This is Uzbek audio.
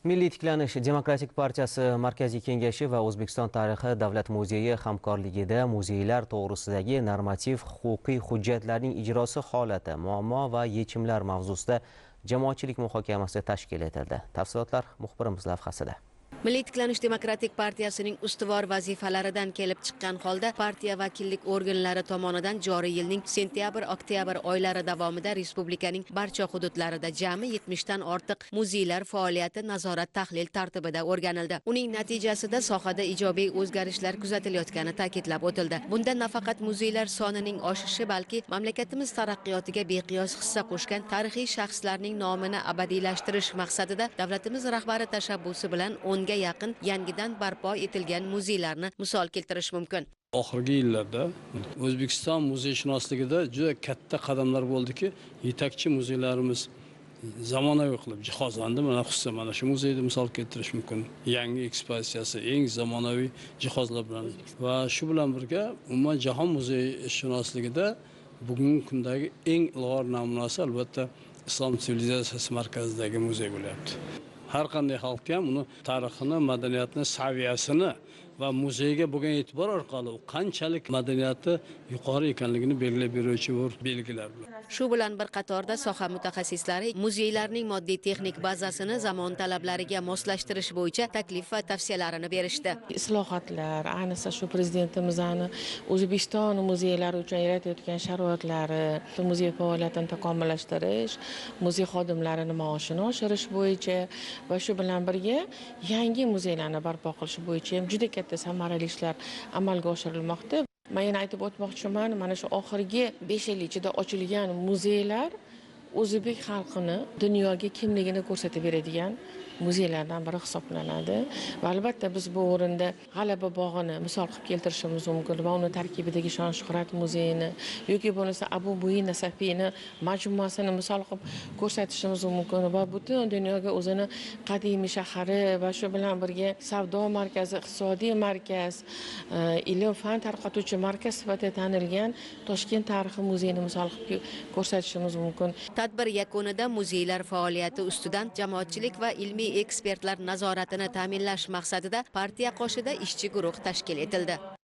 Milliy tiklanish demokratik partiyasi Markaziy kengashi va O'zbekiston tarixi davlat muzeyi hamkorligida muzeylar to'g'risidagi normativ huquqiy hujjatlarning ijrosi holati, muammo va yechimlar mavzusida jamoatchilik muhokamasi tashkil etildi. Tafsilotlar muxbirimiz lavhasida. Milliy tiklanish demokratik partiyasining ustuvor vazifalaridan kelib chiqqan holda partiya vakillik organlari tomonidan joriy yilning sentyabr-oktyabr oylari davomida respublikaning barcha hududlarida jami 70 dan ortiq muzeylar faoliyati nazorat tahlil tartibida o'rganildi. Uning natijasida sohada ijobiy o'zgarishlar kuzatilayotgani ta'kidlab o'tildi. Bunda nafaqat muzeylar sonining oshishi, balki mamlakatimiz taraqqiyotiga beqiyos hissa qo'shgan tarixiy shaxslarning nomini abadiylashtirish maqsadida davlatimiz rahbari tashabbusi bilan 10 ga yaqin yangidan barpo etilgan muzeylarni misol keltirish mumkin. Oxirgi yillarda O'zbekiston muzeyshunosligida juda katta qadamlar bo'ldiki, yetakchi muzeylarimiz zamonaviy qilib jihozlandi. Mana xususan mana shu muzeyni misol keltirish mumkin. Yangi ekspozitsiyasi eng zamonaviy jihozlar bilan va shu bilan birga umuman jahon muzeyshunosligida bugungi kundagi eng ilg'or namunasi albatta Islom sivilizatsiyasi markazidagi muzey bo'lyapti. Har qanday xalqga ham uni tarixini, madaniyatini, saviyasini va muzeyga bo'lgan e'tibor orqali u qanchalik madaniyati yuqori ekanligini belgilab beruvchi bir belgilar. Shu bilan bir qatorda soha mutaxassislari muzeylarning moddiy texnik bazasini zamon talablariga moslashtirish bo'yicha taklif va tavsiyalarini berishdi. Islohotlar, ayniqsa shu prezidentimizni O'zbekiston muzeylari uchun yaratayotgan sharoitlari, muzey faoliyatini takomillashtirish, muzey xodimlarini maoshini oshirish bo'yicha va shu bilan birga yangi muzeylarni barpo qilish bo'yicha ham juda katta samarali ishlar amalga oshirilmoqda. Men yana aytib o'tmoqchiman, mana shu oxirgi 5 yil ichida ochilgan muzeylar o'zbek xalqini dunyoga kimligini ko'rsatib beradigan muzeylardan biri hisoblanadi. Va albatta biz bu o'rinda G'alaba bog'ini misol qilib keltirishimiz mumkin va uni tarkibidagi Shon-shuhrat muzeyini yoki bo'lmasa Abu Muin Nasafiyni majmuasini misol qilib ko'rsatishimiz mumkin va butun dunyoga o'zini qadimiy shahari va shu bilan birga savdo markazi, iqtisodiy markaz, ilm fan tarqatuvchi markaz sifatida tanilgan Toshkent tarixi muzeyini misol qilib ko'rsatishimiz mumkin. Tadbir yakunida muzeylar faoliyati ustidan jamoatchilik va ilmiy ekspertlar nazoratini ta'minlash maqsadida partiya qoshida ishchi guruh tashkil etildi.